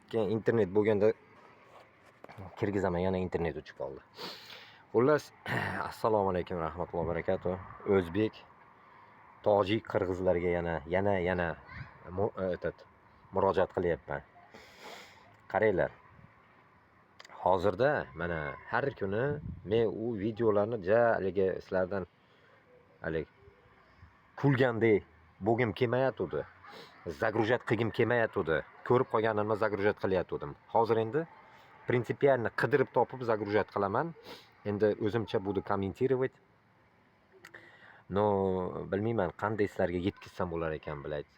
Keyin internet bo'lganda kirgizaman, yana internet o'chib qoldi. Xullas, assalomu alaykum rahmatullohi barakatuh. O'zbek, tojik, qirg'izlarga yana yana yana этот murojaat qilyapman. Qaranglar. Hozirda mana har kuni men u videolarni ja haligi sizlardan haligi kulgandek bo'lgim kelmayotgandi. Загружать qilgim kelmayotgandi. Ko'rib qolganimni загружать qilayotgandim. Hozir endi принципиально qidirib topib загружать qilaman. Endi o'zimcha буду комментировать. Но bilmayman, qanday sizlarga yetkazsam bo'lar ekan, блядь.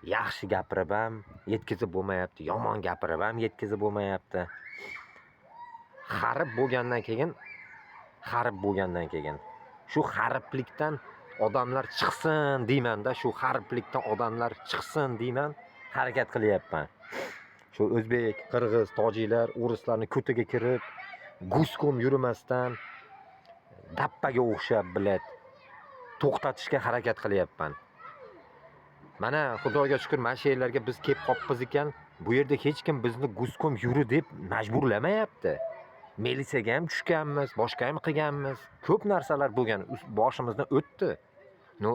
Yaxshi gapirib ham yetkazib bo'lmayapti, yomon gapirib ham yetkazib bo'lmayapti. G'arib bo'lgandan keyin, g'arib bo'lgandan keyin shu g'ariblikdan odamlar chiqsin deymanda, shu g'ariblikdan odamlar chiqsin deyman, harakat qilyapman. Shu o'zbek, qirg'iz, tojiklar o'rislarni ko'tiga kirib, гуськом yurmasdan, dappaga o'xshab, блядь, to'xtatishga harakat qilyapman. Mana, Xudoga shukur, mana shu yerlarga biz kelib qolibmiz ekan. Bu yerda hech kim bizni гуськом yuri deb majburlamayapti. Militsiyaga ham tushganmiz, boshqa ham qilganmiz. Ko'p narsalar bo'lgan, boshimizdan o'tdi. Но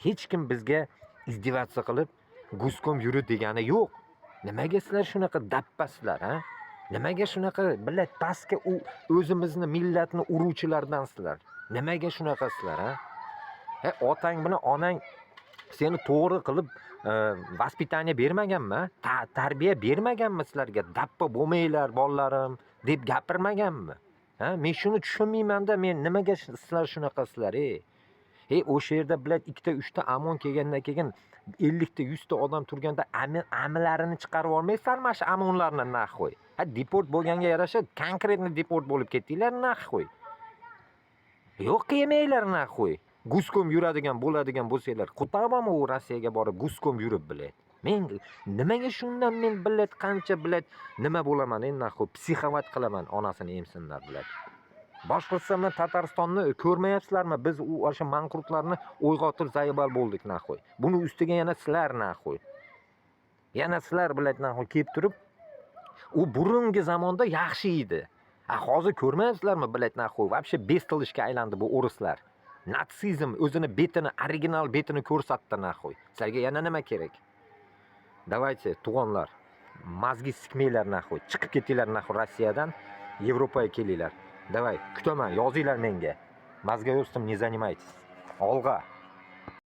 hech kim bizga издеваться qilib, гуськом yuri degani yo'q. Nimaga sizlar shunaqa dappasizlar, ha? Nimaga shunaqa, блядь, pastga u o'zimizni millatni uruvchilardansizlar? Nimaga shunaqasizlar, ha? He, otang bilan onang seni to'g'ri qilib воспитание bermaganmi? Tarbiya bermaganmi sizlarga? Dappa bo'lmanglar, bolalarim, deb gapirmaganmi? Ha, men shuni tushunmaymanda, men nimaga sizlar shunaqasizlar, ey? Ey, o'sha yerda, блядь, ikkita, uchta OMON kelgandan keyin 50 ta, 100 ta odam turganda amilarini chiqarib olmaysizlar mana shu OMONlarni, нахуй. Ha, deport bo'lganga yarasha конкретно deport bo'lib ketdinglar, нахуй. Yo'q qilmanglar, нахуй. Гуськом yuradigan bo'ladigan bo'lsanglar, qutabami u Rossiyaga borib гуськом yurib, блядь. Men nimaga shundan men, блядь, qancha, блядь, nima bo'laman endi, нахуй, психовать qilaman, onasini emsinlar, блядь. Boshqirdiston bilan Tataristonni ko'rmayapsizlarmi? Biz u o'sha manqurtlarni uyg'otib заебал bo'ldik, нахуй. Buni ustiga yana sizlar, нахуй. Yana sizlar, блядь, нахуй kelib turib, u burungi zamonda yaxshi edi. A hozir ko'rmayapsizlarmi, блядь, нахуй, вообще бестолочь ga aylandi bu o'rislar. Natsizm o'zini betini, original betini ko'rsatdi, нахуй. Sizlarga yana nima kerak? Давайте, tug'onlar, мозги sikmanglar, нахуй. Chiqib ketinglar, нахуй, Rossiyadan, Yevropaga kelinglar. Давай, kutaman, yozinglar menga. Мозгоёбством не занимайтесь. Olg'a.